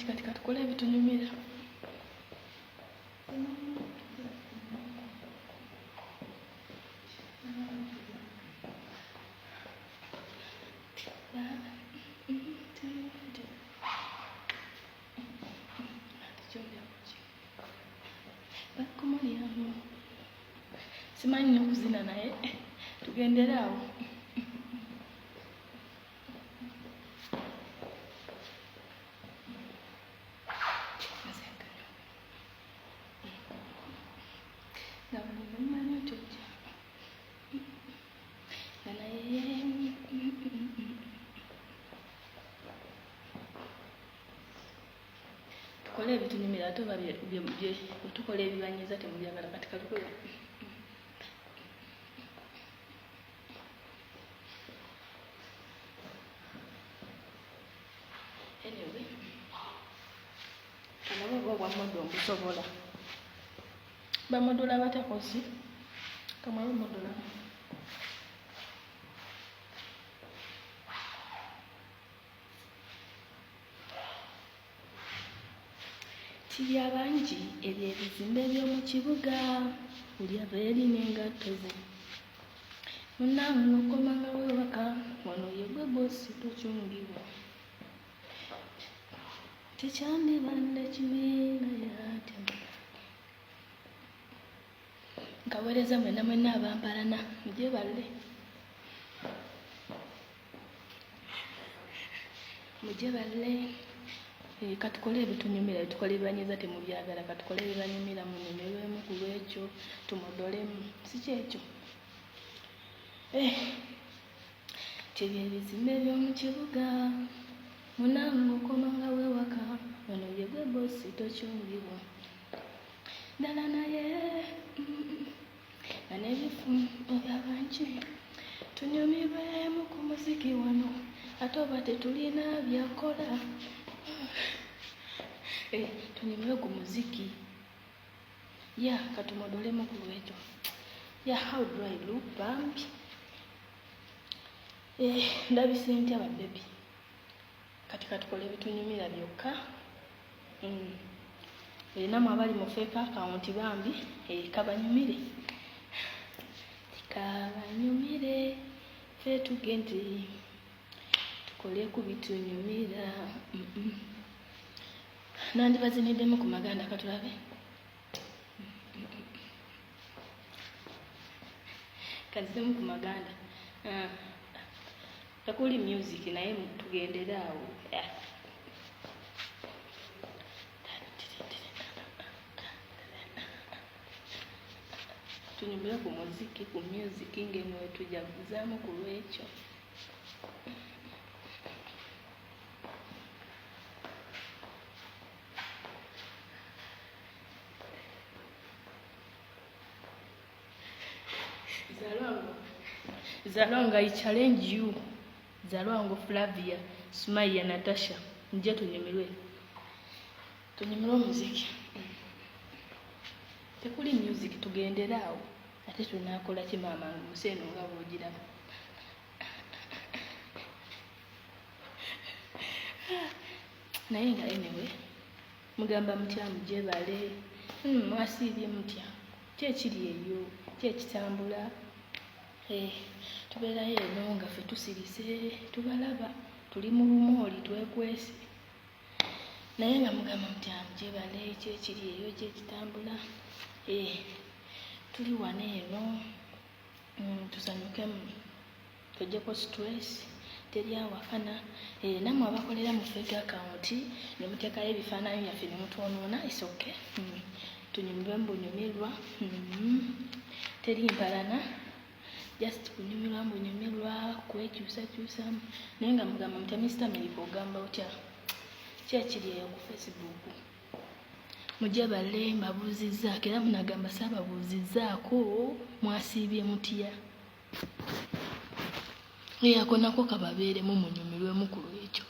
Anti kati katukole ebitunyumira. Simanyi nnyo kuzina naye tugendere awo. Nga buli lwemmanyi nti ojja nga naye tukole ebitunyumira ate oba byetukola ebibanyiiza temubyagala kati katukole. Anyway, nabwo oba obwa modo mbusobola. Bamodola batya kozi? Kamala omodola. Kirya bangi ebyo ebizimbe by'omu kibuga buli ava eri n'engatto ze. Munnange okomanga wewaka wano yegwe bossi tokyungibwa. Tekyandibadde kibi naye ate nkaweereza mwenna mwenna abampalana mugyeballe mugyeballe eh, katukole ebitunyumira byetukola ebibanyiza temubyagala katukole ebibanyumira munyumirwemu ku lwekyo tumodolemu si kyekyo eh. Tebyo ebizimbe by'omu kibuga munange okomanga wewaka ono yegwe bosi tokyungibwa ddala naye nga n'ebifu ebyabangi tunyumirwemu ku muziki wano ate oba tetulina byakola eh, tunyumirwe ku muziki ya katumodolemu ku lwekyo ya how do I look bambi eh, ndabise ntya ba baby kati katukole ebitunyumira byokka mm. Eh, namwe abali mu fake account bambi eh, kabanyumire kabanyumire fe tugende tukole ku bitunyumira mm -mm. nandibaziniddemu ku maganda katulabe kazizemu ku maganda ah. Tekuli music naye tugendere awo. Tunyumire ku muziki ku music ng'eno wetujaguzaamu ku lwekyo. Zalwango, I challenge you. Zalwango, Flavia, Sumaya, Natasha, nje tunyumirwe. Tunyumirwe omuziki. Tekuli music tugendere awo. Ate tunakola ki maama nsi eno nga bw'ogiraba. Naye nga anyway, mugamba mutya mugyebale, mwasiibye mutya? Ki ekiri eyo? Ki ekitambula? Eh, tubeerayo eno nga ffe tusirise, tubalaba, tuli mu lumooli twekwese. Naye nga mugamba mutya mugyebale, ki ekiri eyo, ki ekitambula? Eh, tuli wano eno, tusanyukemu. Twejjeko stress teri awakana eh, namwe abakolera mu fake account ne muteekayo ebifaananyi byaffe ne mutwonoona is okay mm. Tunyumirwe mbunyumirwa mm. Teri mpalana just kunyumirwa mbunyumirwa kwekyusakyusamu naye nga mugamba mutya Mr. Miriko ogamba otya ki ekiri eyo ku Facebook mujebale mbabuuzizzaako era munagamba saababuuzizzaako mwasiibye mutya Ako nako kababeeremu munyumirwemu ku lwekyo.